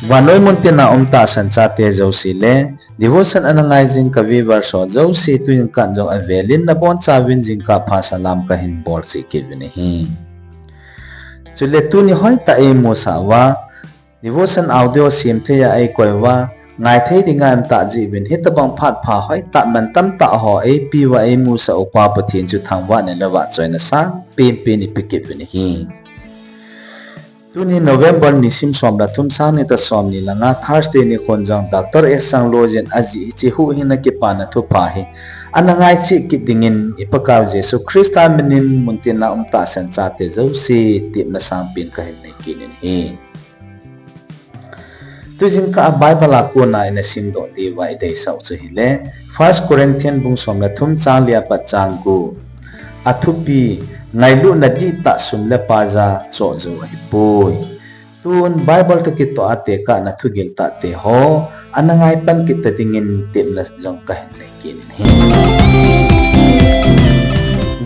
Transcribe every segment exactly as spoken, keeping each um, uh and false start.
Vannoi muntina um tahsan chate jouse le, devotion ana ngai jing ka viewers ho jouse tuin kan jong avelin nabonchauvin jingkah pha salam kahin bol cheh kit uvin ahi. Chule tuni hoitah eimusah uva, devotion audio sem thei a eikoi uva, ngai thei dinga um tah jeh uvin hitabang phat pha hoitah mantam tah ho eipe uva eimusah upa Pathen chu thangvahna le vahchoina sangpen pen ipe kit uvin ahi. Tuni November nisim som le thum, sang ni toh som ni le nga, Thursday nikhon jong Doctor S Sangloijin ajih hiche huhhingna kipana thupha hi ana ngai cheh kit dingin i Pakaiu Jesu Christa minin muntina um tahsan chate jouse tepna sangpen kahin nei kit in ahi. Tujingkah a Bible a kona ina simdoh diuva ideisah u chu hile, First Corinthian bung som le thum chang li apat chang gup. Athupi, ngailutna dihtah sum le pai a choh jou ahipoi. Tun Bible toh kitoh a tekahna thugil tahte ho ana ngai pan kit ta dingin tepna jong kahin nei kit in ahi.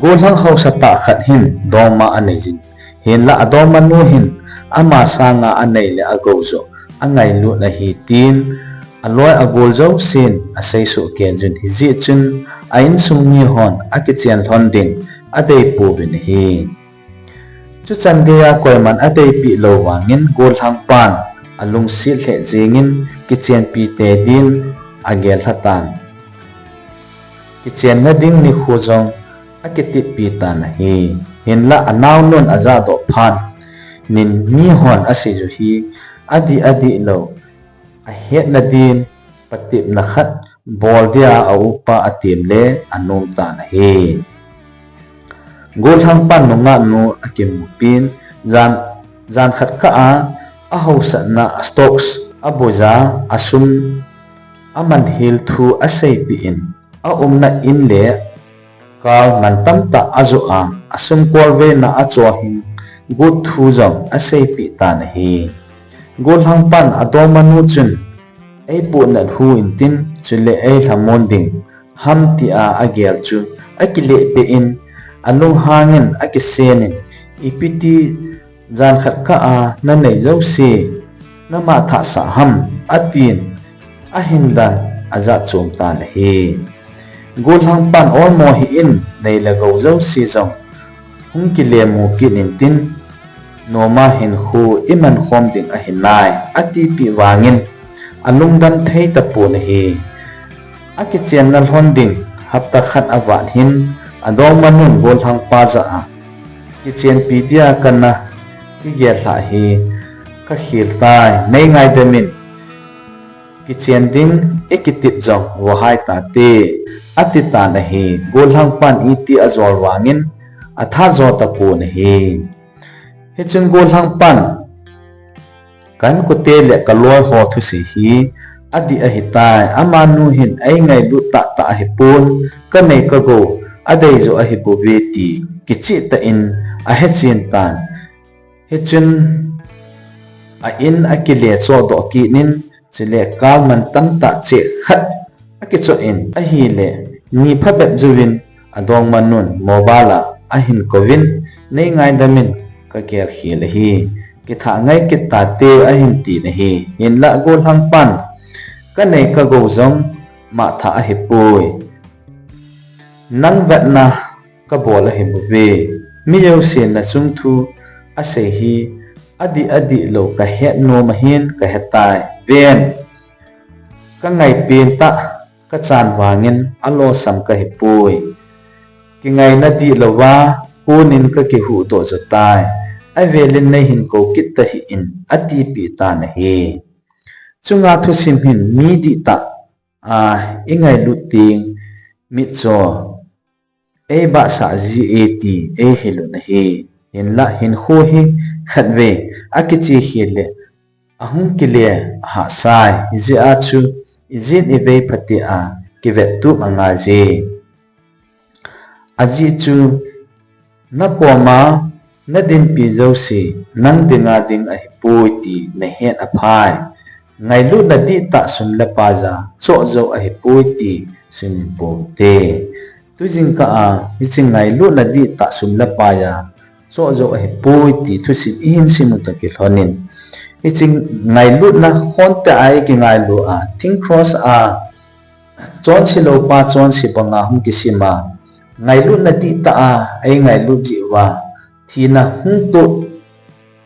Gollhang haosa tah khat hin dongma anei jin, hinlah adongmanu hin ama sanga anei le agou joh angailut ahi tin aloi agol jousen aseisoh kei jun, hijeh chun a insung mihon akichen lhon ding adeipouvin ahi. Chuchan geiya koiman adeipeh lou vangin gollhangpan alungset lheh jengin kichenpi tei din agel lhatan, kichenna ding nikho jong akiteppi tan ahi. Hinlah anaonun ajahdoh phat in mihon asei u hi adih adih lou ahetna din patepna khat bol dia aupa atem le anom tan ahi. Gollhangpan nungahnu akimupin, jan, jan khat kah a ahaosatna stocks abuija asum amanhel thu aseipeh in, aumna in le kal mantam tah ajoh a, asum kolveina achohing got thu jong aseipeh tan ahi. Gollhangpan adongmanu chun eipohnat hu intin, chule eilhamon ding ham tia agel chu akilehpeh in, alunghangin akisenin, ipiti jan khat kah a nanei jouse namahthah sah ham, atin ahindan ajah chom tan ahi. Gollhangpan olmo hih in, nei le gou jouse jong hung kilemu kit intin, noma hinkho imankhom ding ahinai, atipeh vangin alungdam thei tapon ahi. Akichenna lhon ding hapta khat avat hin adongmanun gollhangpa jah a, kichenpi dia kana kigel lhah hi kakhel tai, nei ngaidamin, kichen ding ikitep jong vohai tate, atitan ahi. Gollhangpan iti ajol vangin athat jo tapon ahi. Hichun gollhangpan, ka inkote le kaloiho thusei hi adih ahitai, amanu hin eingailut tahtah ahipon, kanei kagou adei joh ahibouve ti kichehtah in ahechen tan. Hichun a in akile chohdoh kit in, chule kal mantam tah cheh khat akichoh in, ahile ni phabep jouvin adongmanun mobile a ahin kouvin, nei ngaidamin, kagel khel ahi, kithah ngai kit tate, ahin tin ahi. Hinlah gollhangpan, kanei kagou jong mahthah ahipoi, nang vetna kabol ahibouve. Mi jousen nachung thu asei hi adih adih lou kahet nom ahin kahetai. Ven, kangai pentah kachan vangin alosam kahipoi. Kingaina dihlouva konin kakihuhdoh jotai. Avelin neihin kou kit tahih in, atipeh tan ahi. Chunga thusim hin mi dihtah a ingailut teng mitcho eibahsah ji e ti eihil un ahi. Hinlah hinkho hi khatvei akiche khel le ahung kile ahahsai, hijeh a chu ijin ivei phatea kivettup angaiye. Ajeh chu nakoma nadinpi jouse nang dinga ding ahipoi ti nahet aphai. Ngailutna dihtah sum le pai a choh jou ahipoi ti sim poute. Tujingkah a hiche ngailutna dihtah sum le pai a choh jou ahipoi ti thusim ihin sim u toh kilhonin, hiche ngailutna honte a ikingailu a thing cross a chonse lou pa chonse banga hung kisima, ngailutna dihtah a eingailut jeh uva thina hung toh,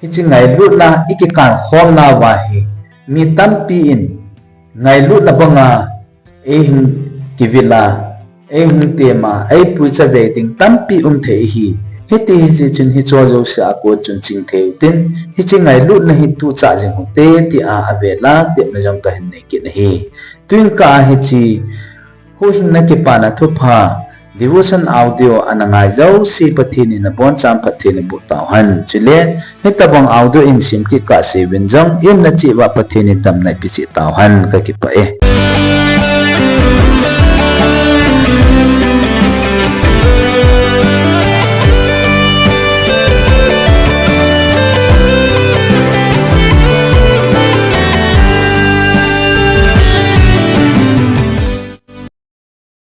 hiche ngailutna ikikan khomna uva hi mi tampi in ngailutna banga eihung kivil a, eihung tema, eipui chavei ding tampi um thei ahi. Hiti hiche chun hiche jouse a kon chun chingthei utin, hiche ngailutna hi tuchah jing ute tia avel a tepna jong kahin nei kit ahi. Tujingkah a hiche Huhhingna Kipana Thupha Devotion Audio ana ngai jouse Pathen in nabonchauvin phatthei naboh tauhen. Chule hitobang audio in sim kit kahseuvin jong in nachih uva Pathen in damna eipeh cheh tauhen, kakipah e.